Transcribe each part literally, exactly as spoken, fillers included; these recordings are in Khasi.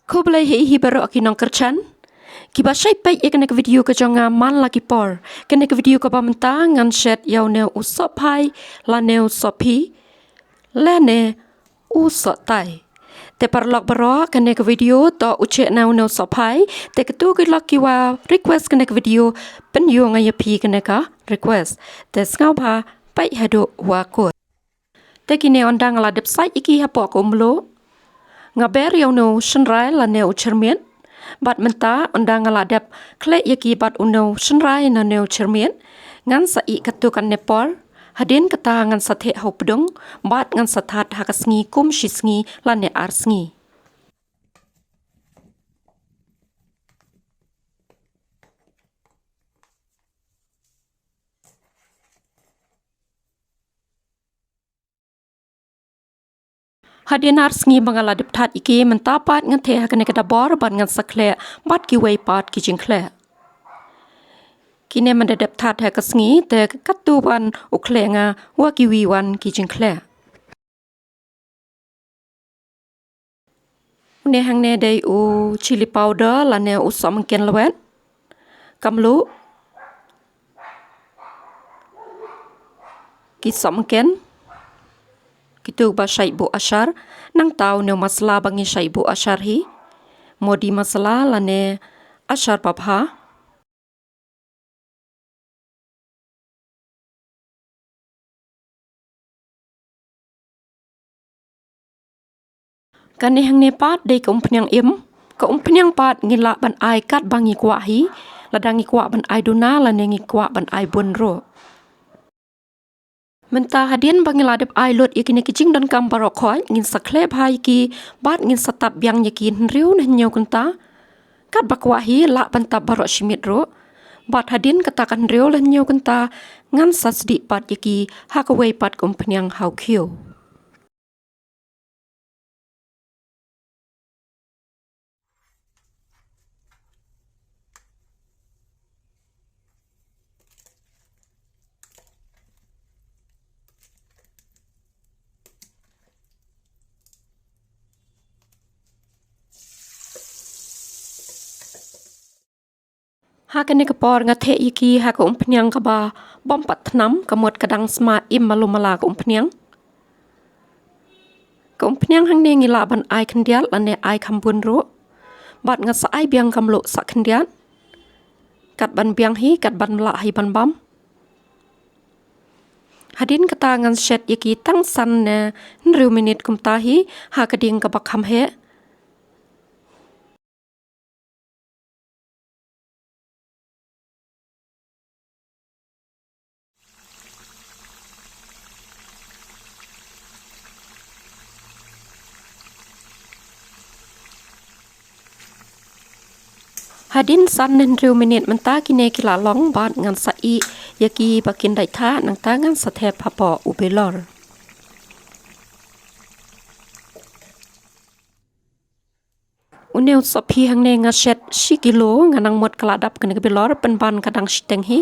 Khublei hi hi baroh ki nongkyrchan kiba shait peit ïa kane ka video ka jong nga man la ki por. Kane ka video kaba mynta ngan shet ïa une u sohphai lane u sohphi lane u sohtai. Te paralok baroh, kane ka video to u cheh na une u sohphai. Te kito ki lok kiwa request kane ka video, pynïoh nga ïa phi kane ka request. Te sngewbha peit haduh wa kut. Te kine ynda nga la dep sait ïa ki hapoh ka umluh, nga ber ïa une u shynrai lane u chyrmit. Bad mynta ynda nga la dep khleh ïa ki bad une u shynrai lane u chyrmit, ngan sa ih katto katne por. Hadien kata ngan sa theh ha u pdung bad ngan sa that ha ka sngi kum shi sngi lane ar sngi. Hadien ar sngi ba nga la dep that ïa ki, mynta pat ngan theh ha kane ka dabor bad ngan sa khleh bad kiwei pat ki jingkhleh. Kine mynta dep that ha ka sngi, te katto wan u khleh nga wa kiwei wan ki jingkhleh. Une hangne dei u chilli powder lane u sohmynken lwet. Ka mluh, ki sohmynken, kito ba shait buh ashar. Nangta une u masala ba ngi shait buh ashar hi, modi masala lane ashar babha. Kane hangne pat dei ka umphniang im. Ka umphniang pat ngi lah ban ai katba ngi kwah hi. Lada ngi kwah ban ai duna lane ngi kwah ban ai bun ruh. Mynta hadien ba ngi la dep ai lut ïa kine ki jingdonkam baroh khoit, ngin sa khleh bha ïa ki bad ngin sa tap biang ïa ki hynriew ne hynñiew kynta. Katba kwah hi lah ban tap baroh shi miet ruh. Bad hadien kata ka hynriew lane hynñiew kynta, ngan sa sdieh pat ïa ki ha kawei pat ka umphniang ha u khiew. Ha kane ka por nga theh ïa ki ha ka umphniang kaba bym pat thnam, ka mut ka dang sma im malu mala ka umphniang. Ka umphniang hangne ngi lah ban ai khyndiat lane ai kham bun ruh. Bad nga sa ai biang ka mluh sa khyndiat. Kat ban biang hi, kat ban lah hi ban bam. Hadien kata ngan shet ïa ki tang san ne hynriew minit kumta hi ha ka dieng kaba kham heh. Hadien san ne hynriew minit mynta kine ki la long bad ngan sa ih ïa ki ba kin dait thah, nangta ngan sa thep hapoh u bilor. Une u sohphi hangne nga shet shi kilo, nga nang mut ka la dap kane ka bilor pynban ka dang shiteng hi.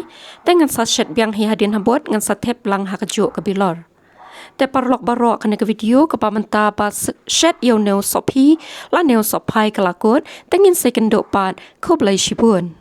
Te ngan sa shet biang hi hadien habud, ngan sa thep lang ha kajuh ka bilor. Te paralok baroh, kane ka video kaba mynta ba s-, shet ïa une u sohphi lane u sohphai ka la kut. Te ngin sa ïakynduh pat, khublei shibun.